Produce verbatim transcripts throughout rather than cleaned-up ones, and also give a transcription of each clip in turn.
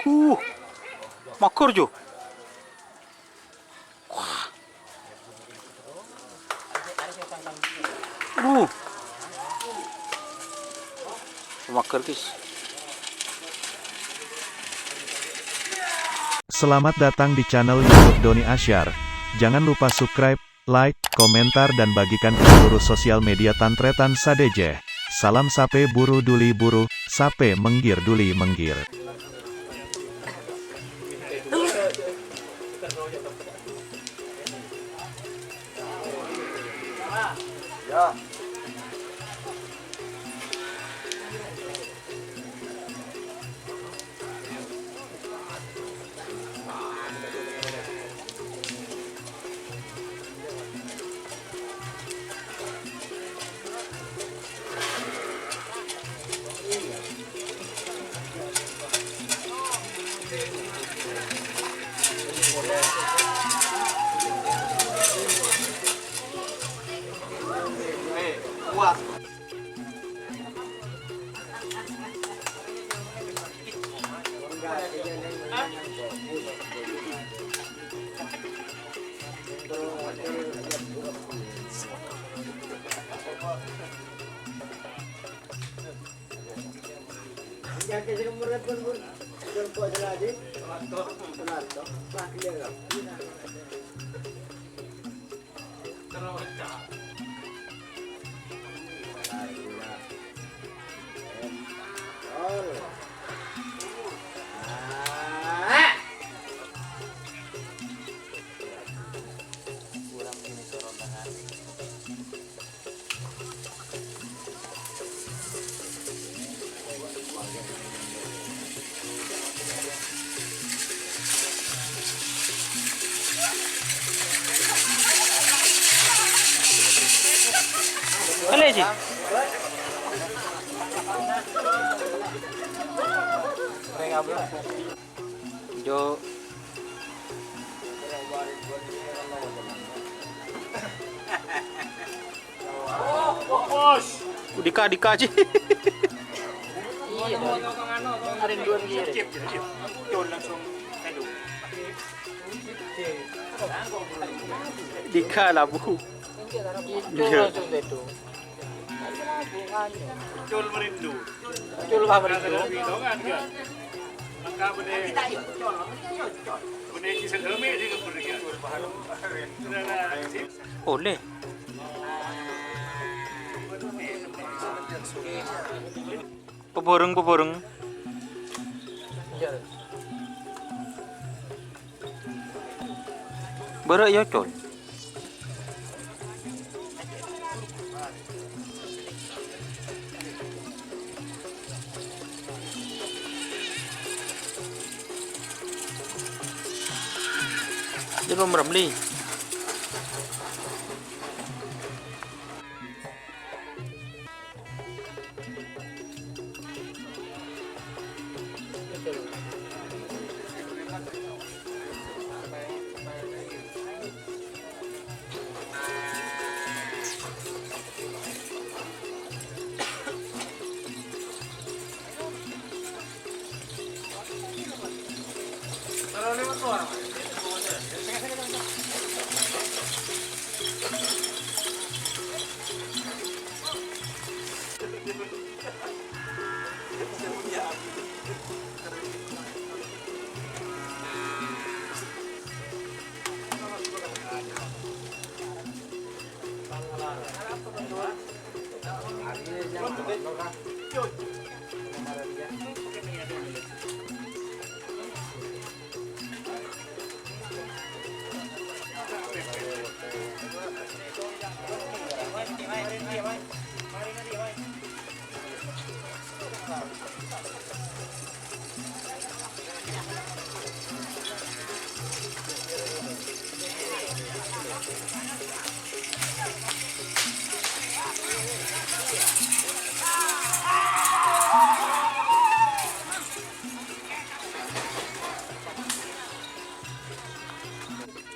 Uh, mager, Jo. Wah. Aduh. Mager, guys. Selamat datang di channel YouTube Doni Asyar. Jangan lupa subscribe, like, komentar, dan bagikan ke seluruh sosial media tan-tarètan sadhâjâ. Salam sapè buru duli buru, sapè mèngghir duli mèngghir. Boleh, Ji? Jo. Dika, Dika, Ji. Iya. Dika lah, Bu. Iya. Cul merindu. Cul merindu. Oleh. Pabhâreng, pabhâreng. Bârâ' ya, Col. Di Rom Ramli.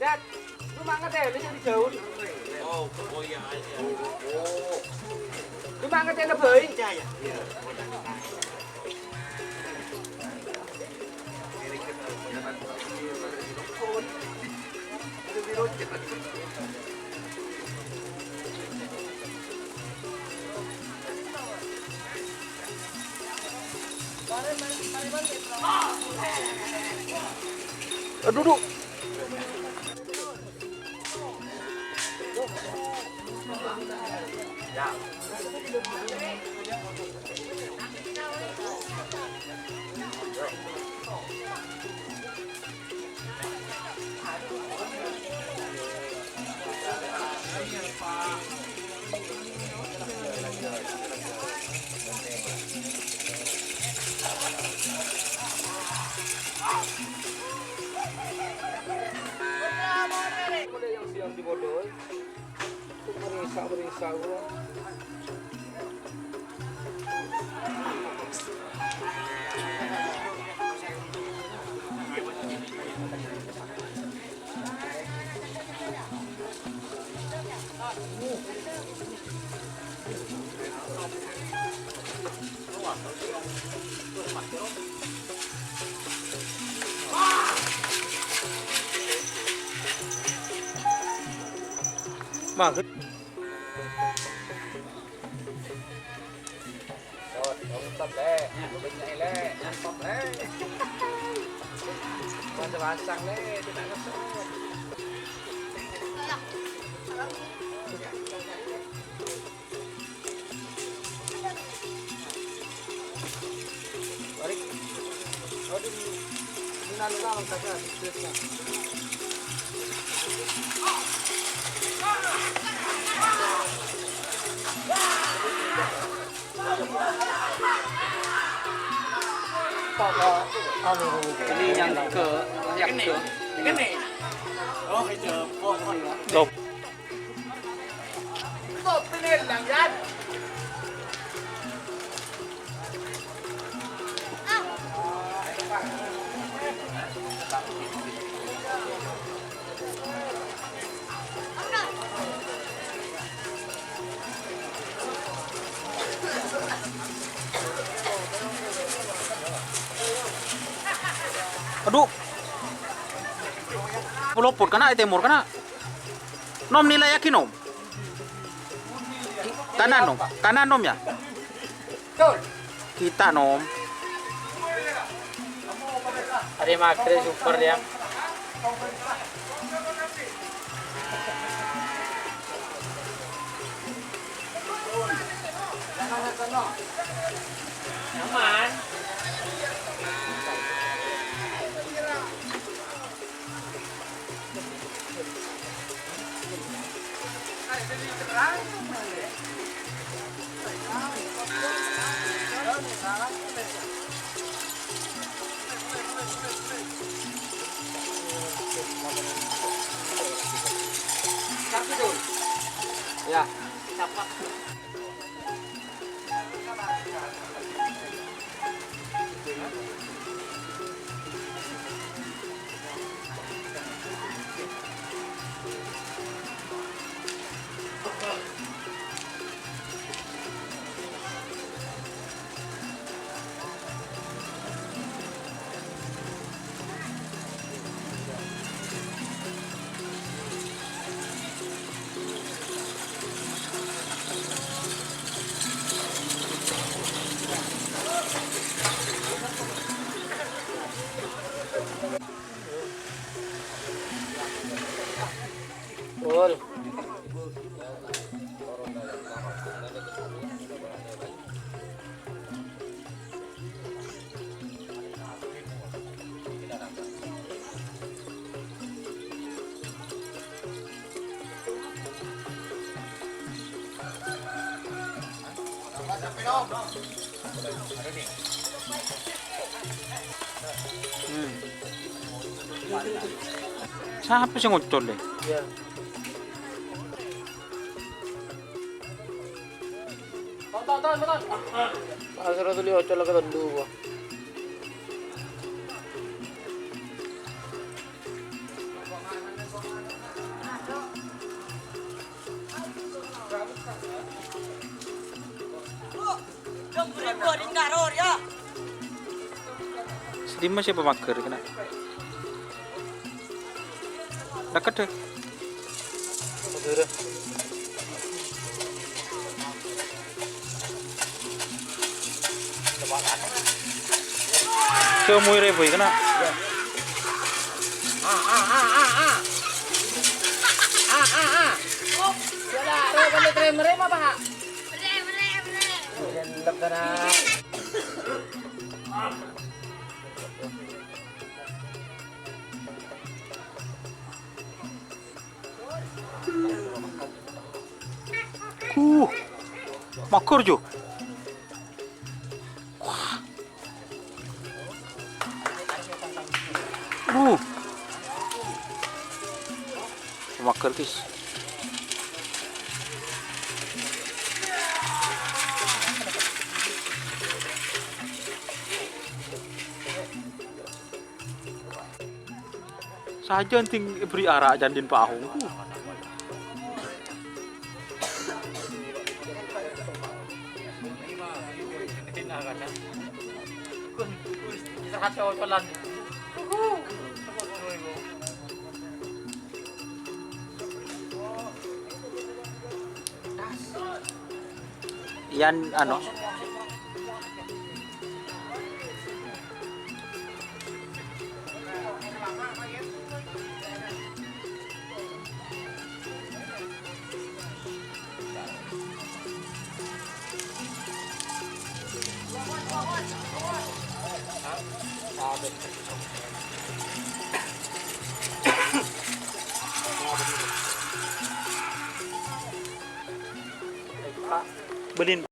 Dad, lu ma' ngatènè jhâ' jhâu. Oh, oh, iya, iya. Lu ma' ngatènè bhâi. Iya, iya. Iya. Eh, duduk. Mangga. Sot, ontop, Le. Bânnya', Le. Ontop, Le. Pasang-pasang, Le. Tidak ngesot. Balik. Oh, di, di nanu lawan saja, di, di, di. Ini yang ke, yang ke. Top. Adhu. Polopot kana' è tèmor kana'. Nom, nilaiaghi, Nom. Kanan, Nom. Kanan, Nom, ya. Kita, Nom. Hari maghrib super, ya. Aman. Ya. Pol. Hmm. Sapa sè ngocol, Le? Iya. Asal tuli ocol ka tellu, wah. Sè dimma sè pamagghâr kèna? Dâkket, dâ. Sè omoy rèbu kèna. Ah, ah, ah, ah, ah. Ah, ah, ah. Sala, ro, kan terima-terima, Pak. Gendep, kèna. Uh, mager, Jo. Wah. Uh. Mager, guys. Sajân dhing èberri' ara' candhin pahong. Yan, ano? Bâdhin.